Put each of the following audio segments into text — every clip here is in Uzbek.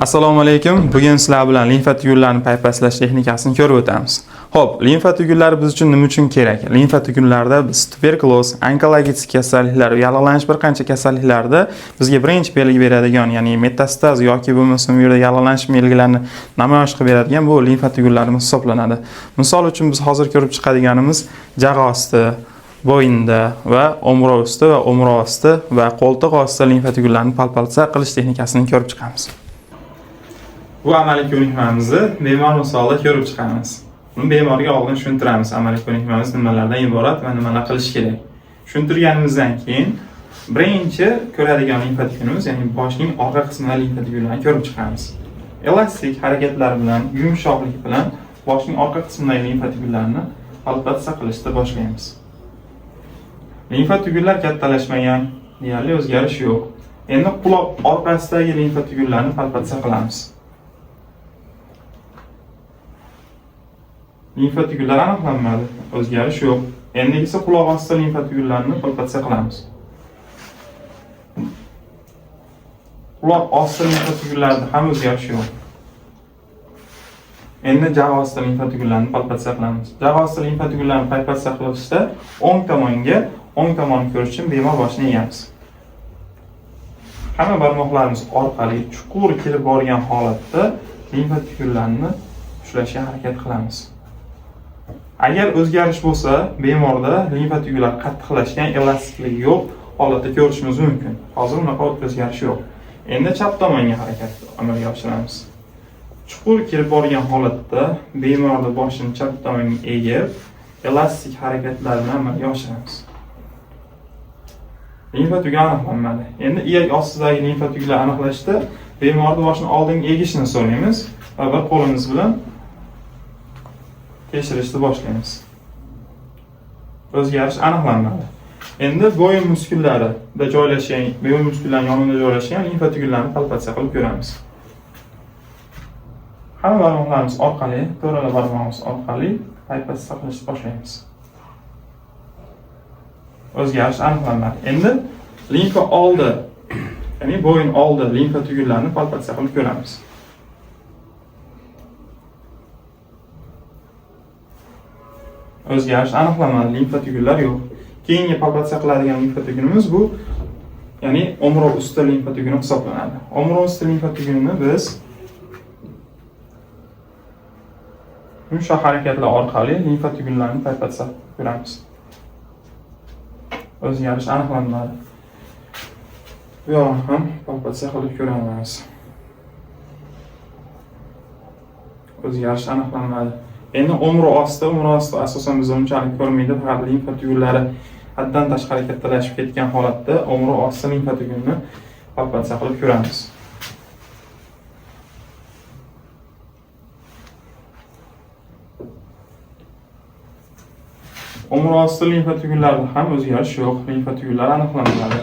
Assalomu alaykum. Bugun sizlar bilan limfa tugunlarini paypaslash texnikasini ko'rib o'tamiz. Xo'p, limfa tugunlari biz uchun nima uchun kerak? Limfa tugunlarida biz tuberkuloz, onkologik kasalliklar, yallig'lanish bir qancha kasalliklarda bizga birinchi belgi beradigan, ya'ni metastaz yoki bo'lmasa bu yerda yallig'lanish belgilarini namoyish qilib beradigan bu limfa tugunlarimiz hisoblanadi. Misol uchun biz hozir ko'rib chiqadiganimiz jag' osti, bo'yinda va o'mrov usti va o'mrov osti va qo'ltiq osti limfa tugunlarini palpatsiya qilish texnikasini ko'rib chiqamiz. Bu amaliy ko'nikmamizni bemor misolida ko'rib chiqamiz. Buni bemorga oldin tushuntiramiz, amaliy ko'nikmamiz nimalardan iborat va nimalar qilish kerak. Tushuntirganimizdan keyin birinchi ko'radigan limfa tugunimiz, ya'ni boshning orqa qismida limfa tugunlarini ko'rib chiqamiz. Elastik harakatlar bilan, yumshoqlik bilan boshning orqa qismidagi limfa tugunlarini palpatsiya qilishni boshlaymiz. Limfa tugunlar kattalashmagan, deyarli o'zgarish yo'q. Endi quloq orqasidagi limfa tugunlarini palpatsiya qilamiz. Limfa tugunlar aniqlanmadi, o'zgarish yo'q. Endi esa quloq osti limfa tugunlarini palpatsiya qilamiz. Quloq osti limfa tugunlarida ham o'zgarish yo'q. Endi jag' osti limfa tugunlarini palpatsiya qilamiz. Jag' osti limfa tugunlarini palpatsiya qilishda o'ng tomonga, o'ng tomonni ko'rish uchun bemor boshini egamiz. Hamma barmoqlarimiz orqali chuqur kirib borgan holatda limfa tugunlarini ushlashga harakat qilamiz. Agar o'zgarish bo'lsa, bemorda limfa tugunlar qattiqlashgan, elastikligi yo'q holatda ko'rishimiz mumkin. Hozir unaqa o'zgarish yo'q. Endi chap tomonga harakat amalga oshiramiz. Chuqur kirib borgan holatda bemorni boshini chap tomonga egib, elastik harakatlarni amalga oshiramiz. Limfa tuguni aniqlanmadi. Endi iyak ostidagi limfa tugunlar aniqlashda bemorni boshini oldinga egishini so'raymiz va bir qo'limiz bilan tekshirishni boshlaymiz. O'zgarish aniqlanmadi. Endi bo'yin muskullarida joylashgan, bo'yin muskullarining yonida joylashgan limfa tugunlarini palpatsiya qilib ko'ramiz. Hamma barmoqlarimiz orqali, to'rala barmog'imiz orqali palpatsiya qilishni boshlaymiz. O'zgarish aniqlanmadi. Endi limfa oldi, ya'ni bo'yin oldi limfa tugunlarini palpatsiya qilib ko'ramiz. O'zgarish aniqlanmadi, limfa tugunlar yo'q. Keyingi palpatsiya qiladigan limfa tugunimiz bu, ya'ni o'mrov usti limfa tuguni hisoblanadi. O'mrov usti limfa tugunini biz yumshoq harakatlar orqali limfa tugunlarini palpatsiya qilib ko'ramiz. O'zgarish aniqlanmadi. Bu yog'ini ham palpatsiya qilib ko'ramiz. O'zgarish aniqlanmadi. Endi o'mrov osti, o'mrov osti asosan biz unchalik ko'rmaydi, faqat limfa tugunlari haddan tashqari kattalashib ketgan holatda o'mrov osti limfa tugunini palpatsiya qilib ko'ramiz. O'mrov osti limfa tugunlarida ham o'zgarish yo'q, limfa tugunlari aniqlanmadi.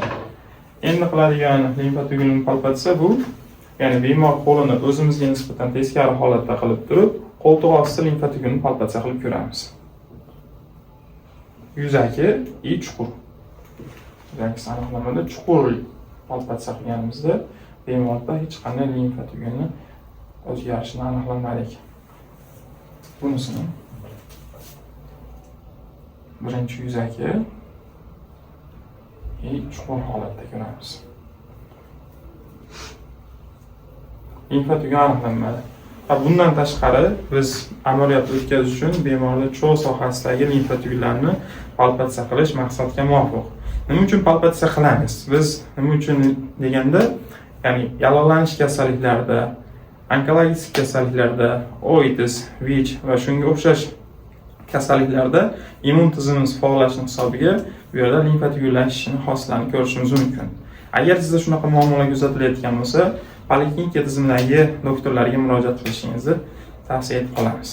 Endi qiladigan limfa tugunini palpatsiya bu, ya'ni bemor qo'lini o'zimizga nisbatan teskari holatda qilib turib, qo'ltiq osti limfa tugunini palpatsiya qilib ko'ramiz. Yuzaki i chuqur. Yuzakisi aniqlamada chuqur palpatsiya qilganimizda bemorda hech qanday limfa tuguni o'zgarishini aniqlamadik. Bunisini birinchi yuzaki i chuqur holatda ko'ramiz. Limfa tuguni aniqlanmadi. Va bundan tashqari biz amaliyot o'tkazish uchun bemorda cho'g' sohasidagi limfa tugunlarini palpatsiya qilish maqsadga muvofiq. Nima uchun palpatsiya qilamiz? Biz nima uchun deganda, ya'ni yallig'lanish kasalliklarida, onkologik kasalliklarda, OITS, VICH va shunga o'xshash kasalliklarda immun tizimimiz faollashini hisobiga bu yerda limfa tugunlanishini hosilarini ko'rishimiz mumkin. Agar sizda shunaqa muammolar kuzatilayotgan bo'lsa, poliklinika tizimidagi doktorlarga murojaat qilishingizni tavsiya etib qolamiz.